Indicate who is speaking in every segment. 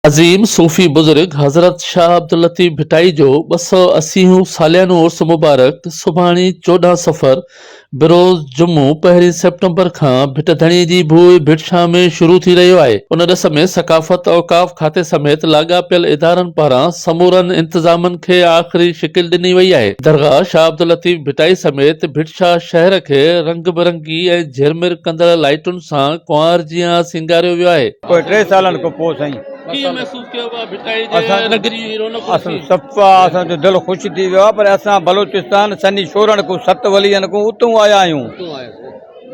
Speaker 1: عظيم صوفي بزرگ حضرت شاهه عبداللطيف ڀٽائي جو 280 هون ساليانو عرس مبارڪ سڀاڻي 14 صفر بروز جمعو پهرين سيپٽمبر کان ڀٽ ڌڻي جي ڀوء ڀٽ شاهه ۾ شروع ٿي رهيو آهي. ان ڏس ۾ ثقافت اوقاف کاتي سميت لاڳاپيل ادارن پاران سمورن انتظامن کي آخري شڪل ڏني وئي آهي. درگاهه شاهه عبداللطيف ڀٽائي سميت ڀٽ شاهه شهر کي رنگ برنگي ۽ جهرمر ڪندڙ لائيٽن سان ڪنوار جيان سينگاريو ويو آهي.
Speaker 2: پوء ٽي سالن کان پوء سائين.
Speaker 1: ڪيئن محسوس ڪيو ڀا ڀٽائي جي نگري جي رونق
Speaker 2: اسان صفا اسان جو دل خوش ٿي ويو آ پر اسان بلوچستان سني شورڻ کان ست ولين کان اتون آيا آهيون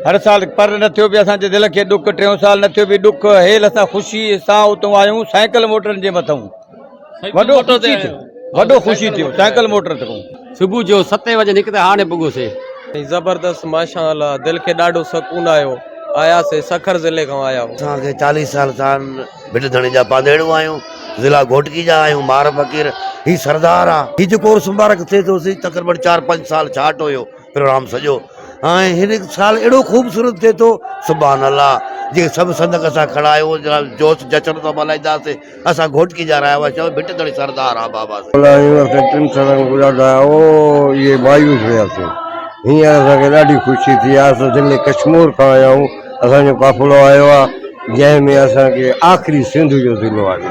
Speaker 2: هر سال پر نه ٿيو به اسان جي دل کي ڏک ٽيون سال نه ٿيو به ڏک هيل اسان خوشي سان اتون آيا آهيون سائيڪل موٽرن جي مٿئون وڏو خوشي ٿيو وڏو خوشي ٿيو سائيڪل موٽر تي
Speaker 3: صبح جو ستين وڄي نڪتا هاڻي پڳوسي.
Speaker 4: زبردست ماشاء الله دل کي ڏاڍو سڪون آيو آياسي سکر ضلعي کان آيا آهيون.
Speaker 5: اسان کي چاليھ سال ٿيا آھن ڀٽ ڌڻي جا پانڌيڙو آھيون ضلع گھوٽڪي جا آھيون مار فقير ھي سردار آ ھي جيڪو عرس مبارڪ ٿئي ٿو سي تقريبن چار پنج سال ڇاٽ ھيو پروگرام سڄو ۽ هن سال اهڙو خوبصورت ٿئي ٿو سبحان الله جي سڀ سندڪ اسان کڙا آهيون جناب جوش جشن سان ملهائينداسين اسان گهوٽڪي جا رهيا هئاسين ڀٽ ڌڻي سردار آ بابا سائين.
Speaker 6: آيا آهيون اسان ٽن سالن کان ڏاڍا او اهي مايوس هياسين هينئر اسان کي ڏاڍي خوشي ٿي آهي اسان ضلعي ڪشمور کان آيا آهيون اسان جو قافلو آيو آهي جنهن ۾ اسان کي آخري سنڌ جو ضلعو آهي.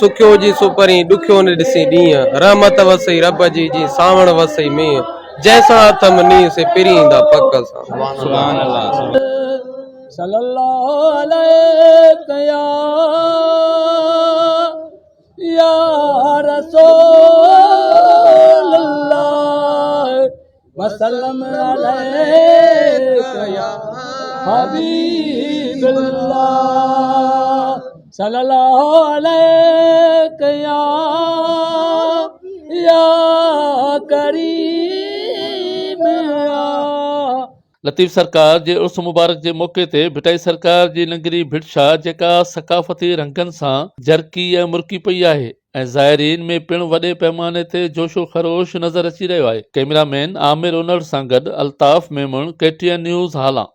Speaker 4: سکيو جي سو پرين ڏکيو نه ڏسين ڏينهن رحمت وسئي رب جي جي سانوڻ وسئي مينهن. جنهن سان اٿم نينهن سي پرين ايندا پڪ سان.
Speaker 3: سبحان الله.
Speaker 7: صلي الله عليڪ يا يا رسول الله وسلم عليڪ يا حبيب الله صلي الله عليڪ يا يا ڪريم يا.
Speaker 1: لطيف سرڪار جي عرس مبارڪ جي موقعي تي ڀٽائي سرڪار جي ننگري ڀٽ شاهه جيڪا ثقافتي رنگن سان جرڪي ۽ مرڪي پئي آهي ۽ زائرين ۾ پڻ وڏي پئماني تي جوش و خروش نظر اچي رهيو آهي. ڪئميرا مين عامر انڙ سان گڏ Altaf Memon, K T N news, Hala.